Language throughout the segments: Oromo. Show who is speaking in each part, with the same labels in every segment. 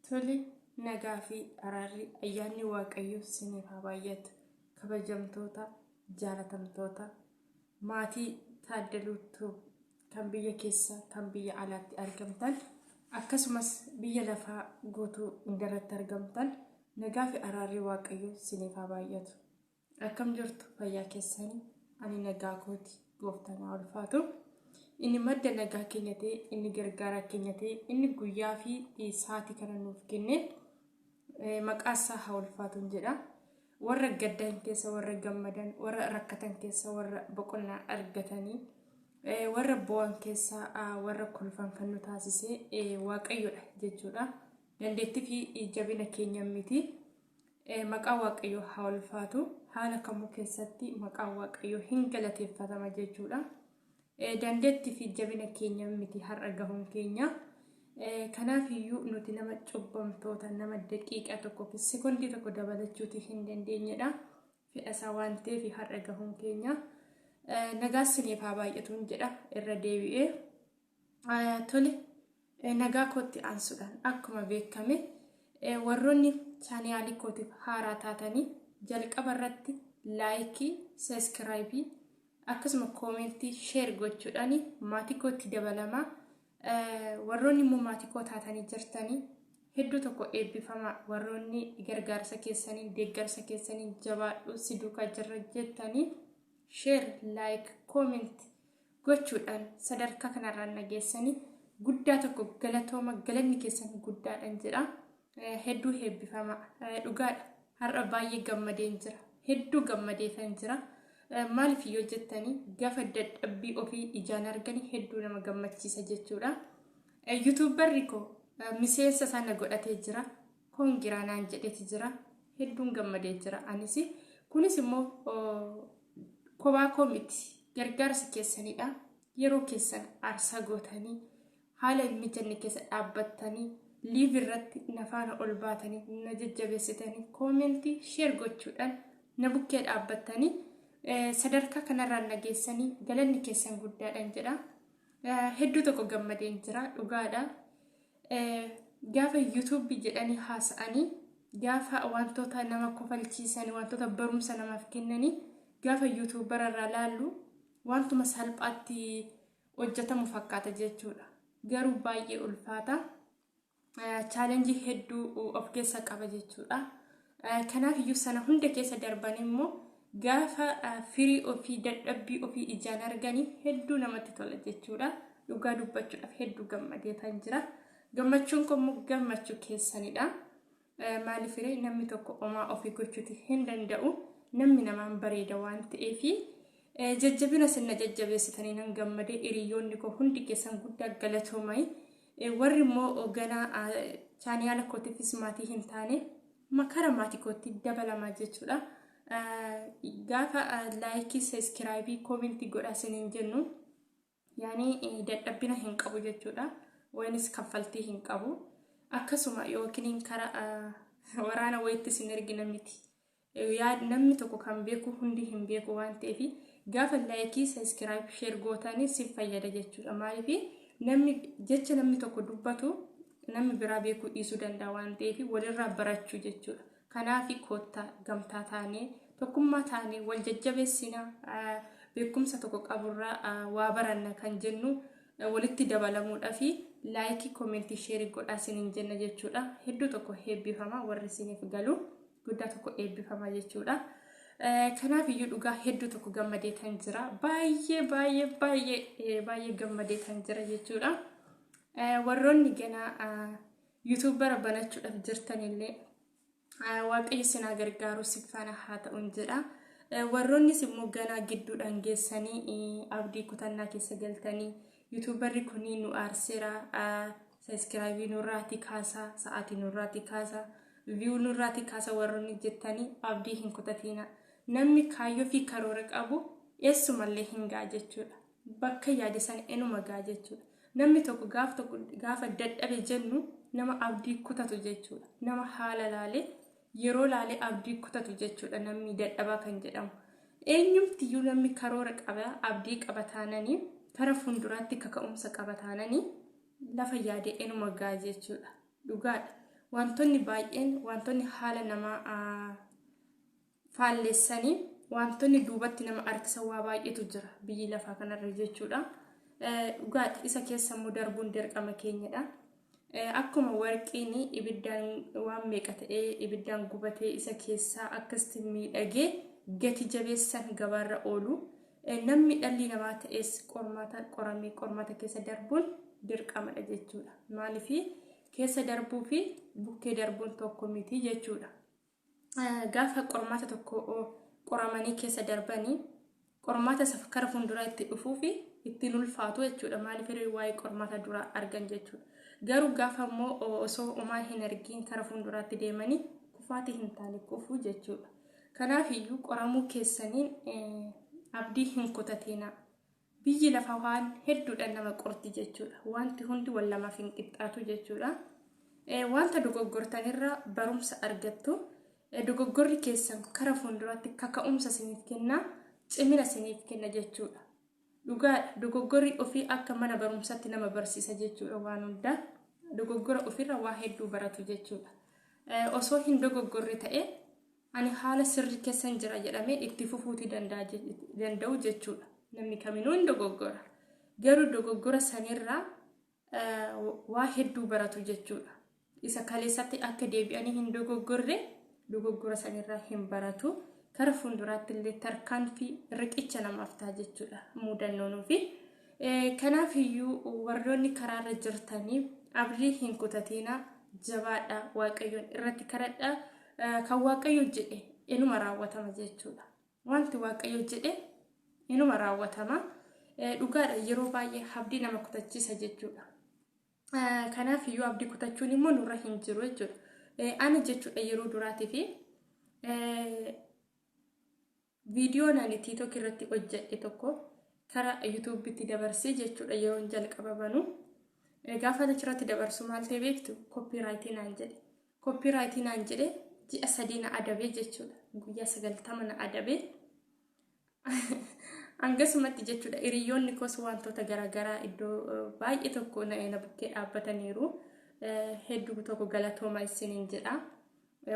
Speaker 1: Tole, nagaa fi araarri ayyaanni Waaqayyoo isiniif haa baay'atu. Kabajamtoota, jaalatamtoota, maatii Taaddaluu Tube kan biyya keessa kan biyya alaatti argamtan akkasumas biyya lafaa guutuu hundarratti argamtan nagaa fi araarri Waaqayyoo isiniif haa baay'atu. Akkam jirtu, fayyaa keessanii? Ani nagaa kooti, gooftaan haa ulfaatu. Inni madda nagaa keenya ta'e, inni gargaaraa keenya ta'e, inni guyyaa fi sa'aatii kana nuuf kenne maqaa isaa haa ulfaatu jedha. Warra gaddan keessa warra gammadan, warra rakkatan keessa warra boqonnaa argatanii, warra bo'an keessa warra kolfan kan nu taasise Waaqayyoodha jechuudha. Dandeettii fi jabina keenya miti. Maqaa Waaqayyoo haa ulfaatu. Haala kamuu keessatti maqaan Waaqayyoo hin galateeffatama jechuudha. Dandeettii fi jabina keenya miti har'a gahuun keenya. Kanaaf iyyuu nuti nama cubbamtoota, nama daqiiqaa tokkoo fi sekondii tokko dabalachuuti hin dandeenyedha. Fedha isaa waan ta'eef har'a gahuun keenya. Nagaa isiniif haa baay'atuun jedha irra deebi'ee. Tole, nagaa kootti aansuudhaan akkuma beekame warroonni chaaniyaalii kootiif haaraa taatanii jalqaba irratti like, subscribe, akkasuma comment, share gochuudhaan maatii kootti dabalamaa. Warroonni immoo maatii koo taatanii jirtanii hedduu tokko eebbifamaa. Warroonni gargaarsa keessanii, deeggarsa keessanii, jabaadhu, si duukaa jirra jettanii share, like, comment gochuudhaan sadarkaa kanarraan nageessanii guddaa tokko galatooma, galanni keessan guddaadhaan jedha. Hedduu eebbifama, dhugaadha. Har'a baay'ee gammadeen jira. Hedduu gammadeetan jira. Maaliif yoo jettanii, gaafa dadhabbii ofii ijaan arganii hedduu nama gammachiisa jechuudha. YouTuberri koo miseensa sana godhatee jira. Congra naan jedheeti jira. Hedduun gammadee jira anis. Kunis immoo kophaa koo miti. Gargaarsa keessanidha. Yeroo keessan aarsaa gootanii, haala hin mijanne keessa dhaabbattanii, live irratti na faana ol baatanii na jajjabeessitanii, comment, share gochuudhaan na bukkee dhaabbattanii sadarkaa kanarraan nageessanii galanni keessan guddaadhaan jedha. Hedduu tokko gammadeen jira, dhugaadha. Gaafa YouTube jedhanii haasa'anii, gaafa wantoota nama kofalchiisanii, wantoota barumsa namaaf kennanii gaafa YouTuberarraa laallu wantuma salphaatti hojjetamu fakkaata jechuudha. Garuu baay'ee ulfaata. Challenge hedduu of keessa qaba jechuudha. Kanaaf iyyuu sana hunda keessa darban immoo gaafa firii ofii, dadhabbii ofii ijaan arganii hedduu namatti tola jechuudha. Dhugaa dubbachuudhaaf hedduu gammadeetan jira. Gammachuun kun immoo gammachuu keessanidha. Maaliif firee namni tokko omaa ofii gochuuti hin danda'u. Namni namaan bareeda waan ta'eefi jajjabina sinna jajjabeessitanii nan gammadee. Hiriyoonni koo hundi keessan guddaa galatoomai. Warri immoo ganaa chaaniyaala kootiifis maatii hin taane makara maatii kootti dabalamaa jechuudha. Gaafa like, subscribe, comment godhaa isiniin jennu yaani dadhabbina hin qabu jechuudha. Wayinis kaffaltii hin qabu. Akkasuma yookiin karaa waraana wayitti isin ergina miti. Namni tokko kan beeku hundi hin beeku waan ta'eef gaafa like, subscribe, share gootanii si fayyada jechuudha. Maaliif namni jecha namni tokko dubbatu namni biraa beekuu dhiisuu danda'a waan ta'eef walirraa barachuu jechuudha. Kanaaf koottaa gamtaa taanee, tokkummaa taanee wal jajjabeessina, beekumsa tokko qaburraa waa baranna kan jennu walitti dabalamuudhaa fi like, comment, share godhaa isiniin jenna jechuudha. Hedduu tokko eebbifama, warri isiniif galu guddaa tokko eebbifama jechuudha. Kanaaf iyyuu dhugaa hedduu tokko gammadee kan jira. Baay'ee baay'ee baay'ee baay'ee gammadee kan jira jechuudha. Warroonni ganaa YouTubera banachuudhaaf jirtanillee Waaqayyo sinaa gargaaru, si faana haa ta'uun jedha. Warroonnis immoo ganaa gidduudhaan geessanii abdii kutannaa keessa galtanii, YouTuberri kunii nu aarseera, subscribe nurraati kaasaa, sa'aatii nurraati kaasaa, view nurraati kaasa warroonni jettanii abdii hin kutatina. Namni kaayyoo fi karoora qabu eessumallee hin ga'a jechuudha. Bakka yaade sana enuma ga'a jechuudha. Namni tokko gaaf tokko gaafa dadhabe jennu nama abdii kutatu jechuudha. Nama haala laalee, yeroo laalee abdii kutatu jechuudha namni dadhabaa kan jedhamu. Eenyumtiyyuu namni karoora qaba, abdii qaba taananii, kara fuulduraatti kaka'umsa qaba taananii lafa yaade enuma ga'a jechuudha. Dhugaadha. Wantoonni baay'een wantoonni haala nama faalleessanii wantoonni duubatti nama harkisan waa baay'eetu jira biyyi lafaa kanarra jechuudha. Dhugaa isa keessa immoo darbuun dirqama keenyadha. Akkuma warqiin ibiddaan waan meeqa ta'ee ibiddaan gubatee isa keessaa akkasitti miidhagee gati jabeessan gabaarra oolu. Namni dhalli namaa ta'es qormaata qoramee qormaata keessa darbuun dirqamadha jechuudha. Maaliif keessa darbuu fi bukkee darbuun tokko miti jechuudha. Gaafa qormaata tokko qoramanii keessa darbanii qormaata isa kara fuulduraa itti dhufuu fi ittiin ulfaatu jechuudha. Maaliif waa'ee qormaata duraa argan jechuudha. Garuu gaafa immoo osoo homaa hin argiin kara fuulduraatti deemanii kufaatii hin taane kufuu jechuudha. Kanaaf iyyuu qoramuu keessaniin abdii hin kutatinaa. Biyyi lafa waan hedduudhaan nama qorti jechuudha. Wanti hundi wal lamaaf hin qixxaatu jechuudha. Wanta dogoggortanirraa barumsa argattu. Dogoggorri keessan kara fuulduraatti kaka'umsa isiniif kenna, cimina isiniif kenna jechuudha. Dhugaadha. Dogoggorri ofii akka mana barumsaatti nama barsiisa jechuudha waan hundaa. Dogoggora ofirra waa hedduu baratu jechuudha. Osoo hin dogoggorre ta'e ani haala sirrii keessan jira jedhamee itti fufuutii danda'u jechuudha. Namni kaminuu hin dogoggora. Garuu dogoggora sanirraa waa hedduu baratu jechuudha. Isa kaleessatti akka deebi'anii hin dogoggorre dogoggora sanirraa hin baratu. Kara fuulduraatti illee tarkaanfii riqicha namaaf ta'a jechuudha mudannoonuu fi. Kanaaf iyyuu warroonni karaarra jirtanii abdii hin kutatinaa, jabaadha, waaqayyoon irratti kadhadhaa. Kan waaqayyo jedhe inuma raawwatama jechuudha. Wanti waaqayyo jedhe inuma raawwatama. Dhugaadha, yeroo baay'ee abdii nama kutachiisa jechuudha. Kanaaf iyyuu abdii kutachuun immoo nurra hin jiru jechuudha. Ani jechuudha yeroo duraatii fi viidiyoon ani TikTok irratti hojjedhe tokko karaa YouTubetti dabarsee jechuudha yeroon jalqaba banu. Gaafa achirratti dabarsu maal ta'e beektu? Copyright naan jedhe. Copyright naan jedhe, ji'a 3 na adabee jechuudha. Guyyaa 90 na adabee. Hangasumatti jechuudha hiriyoonni koos wantoota garaagaraa iddoo baay'ee tokko na bukkee dhaabbataniiru. Hedduu tokko galatooma isiniin jedha.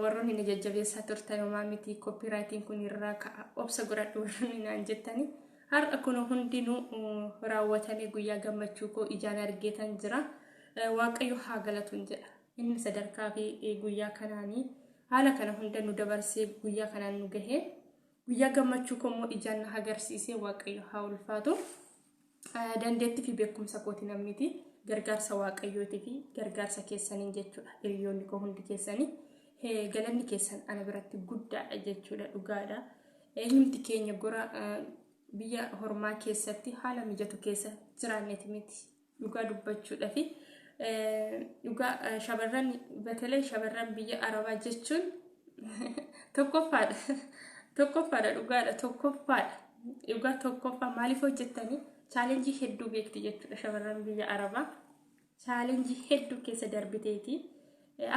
Speaker 1: Warroonni na jajjabeessaa turtan, homaa miti, copyrightiin kun irraa ka'a, obsa godhadhu warroonni naan jettani. Har'a kun hundinuu raawwatamee guyyaa gammachuu koo ijaan argeetan jira. Waaqayyo haa galatuun jedha. Inni sadarkaa fi guyyaa kanaanii haala kana hunda nu dabarsee guyyaa kanaan nu gahee guyyaa gammachuu koo immoo ijaan na agarsiisee waaqayyo haa ulfaatu. Dandeettii fi beekumsa kooti namniti gargaarsa waaqayyootii fi gargaarsa keessaniin jechuudha. Hiriyoonni koo hundi keessanii galanni keessan ana biratti guddaadha jechuudha, dhugaadha. Eenyumti keenya gora biyya hormaa keessatti haala mijatu keessa jiraanneeti miti dhugaa dubbachuudha fi dhugaa shamarran batalee shamarran biyya arabaa jechuun tokkoffaadha. Tokkoffaadha, dhugaadha, tokkoffaadha. Dhugaa tokkoffaa maaliif hojjettanii challenge hedduu beekti jechuudha shamarran biyya arabaa. Challenge hedduu keessa darbiteeti.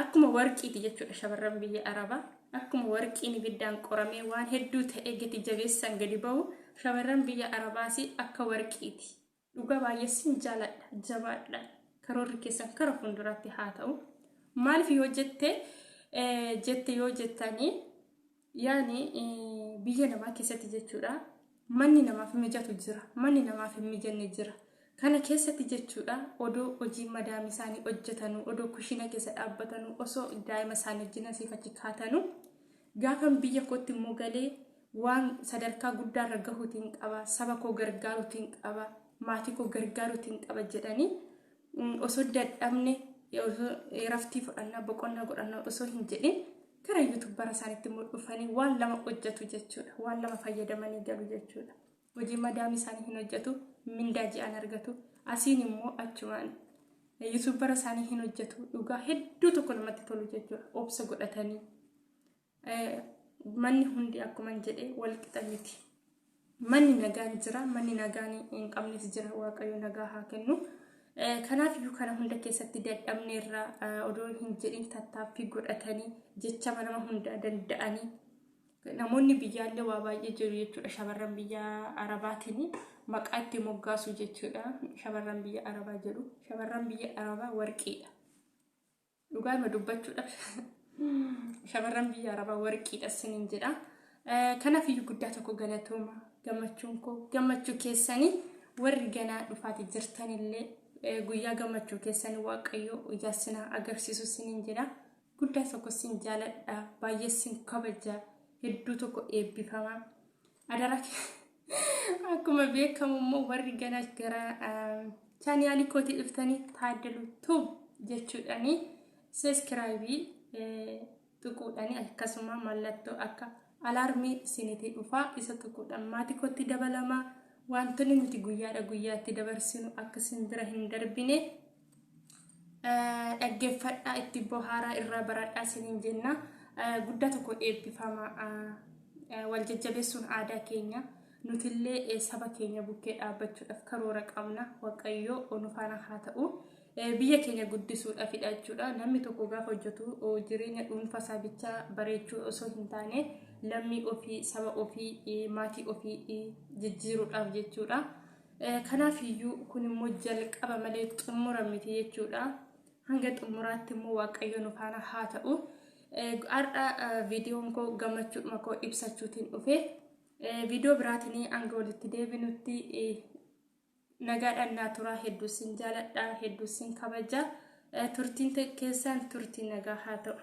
Speaker 1: Akkuma warqiiti jechuudha shamarran biyya arabaa. Akkuma warqiin ibiddaan qoramee waan hedduu ta'ee gati jabeessaan gadi ba'u, shamarran biyya arabaas akka warqiiti. Dhugaa baay'ee sin jaaladha, jabaadha. Karoorri keessan kara fuulduraatti haa ta'u. Maaliif yoo jette yoo jettanii, yaani biyya namaa keessatti jechuudha. Manni namaaf mijatu jira, manni namaaf hin mijanne jira. Kana keessatti jechuudha odoo hojii madaamii isaanii hojjetanu, odoo kushina keessa dhaabbatanu, osoo daa'ima isaanii wajjin asiif achi kaatanu, gaafan biyya kootti immoo galee waan sadarkaa guddaarra gahuutiin qaba, saba koo gargaaruutiin qaba, maatii koo gargaaruutiin qaba jedhanii osoo dadhabne, osoo raftii fudhannaa, boqonnaa godhannaa osoo hin jedhin gara YouTubara isaaniitti immoo dhufanii waan lama hojjetu jechuudha. Waan lama fayyadamanii galu jechuudha. Hojii madaamii isaanii hin hojjetu, mindaa ji'aan argatu. Asiin immoo achumaan YouTubara isaanii hin hojjetu. Dhugaa hedduu tokko namatti tolu jechuudha. Obsa godhatanii. Manni hundi akkuma jedhe wal qixa miti. Manni nagaan jira, manni nagaan hin qabnes jira. Waaqayyo nagaa haa kennu. Kanaaf iyyuu kana hunda keessatti dadhabneerra odoo hin jedhin tattaaffii godhatanii jecha nama hunda danda'anii namoonni biyyaallee waa baay'ee jiru jechuudha. Shamarran biyya arabaatiin maqaa itti moggaasu jechuudha. Shamarran biyya arabaa jedhu. Shamarran biyya arabaa warqiidha. Dhugaa. Dhugaama dubbachuudhaaf shamarran biyya Arabaa warqiidha sinin jedha. Kanaaf iyyuu guddaa tokko galatooma. Gammachuun koo gammachuu keessanii, warri ganaa dhufaati jirtanillee guyyaa gammachuu keessanii Waaqayyo ijaa sinaa agarsiisu sinin jedha. Guddaa tokko sin jaaladha, baay'ee sin kabaja, hedduu tokko eebbifama. Adara, akkuma beekamu immoo warri ganaa gara chaaniyaalii kootii dhuftanii Taaddalu Tube jechuudhaani subscribe tuquudhaani, akkasuma mallattoo akka alaarmii isinitti dhufaa isa tuquudhaan maatii kootti dabalamaa. Wantoonni nuti guyyaadha guyyaatti dabarsinu akka isin bira hin darbine dhaggeeffadhaa, itti bohaaraa, irraa baradhaa isiniin jenna. Guddaa tokko eebbifama. Wal jajjabeessuun aadaa keenya. Nutillee saba keenya bukkee dhaabbachuudhaaf karoora qabna. Waaqayyoo nu faana haa ta'u. Biyya keenya guddisuudhaafidha jechuudha. Namni tokko gaafa hojjetu jireenya dhuunfaa isaa bichaa bareechuu osoo hin taane, lammii ofii, saba ofii, maatii ofii jijjiiruudhaaf jechuudha. Kanaaf iyyuu kun immoo jalqaba malee xumura miti jechuudha. Hanga xumuraatti immoo Waaqayyo nu faana haa ta'u. Har'a viidiyoon koo gammachuudhuma koo ibsachuutiin dhufe. Viidiyoo biraatiin hanga walitti deebinutti nagaadhaan naa turaa. Hedduu sin jaaladha, hedduu sin kabaja. Turtiin keessan turtii nagaa haa ta'u.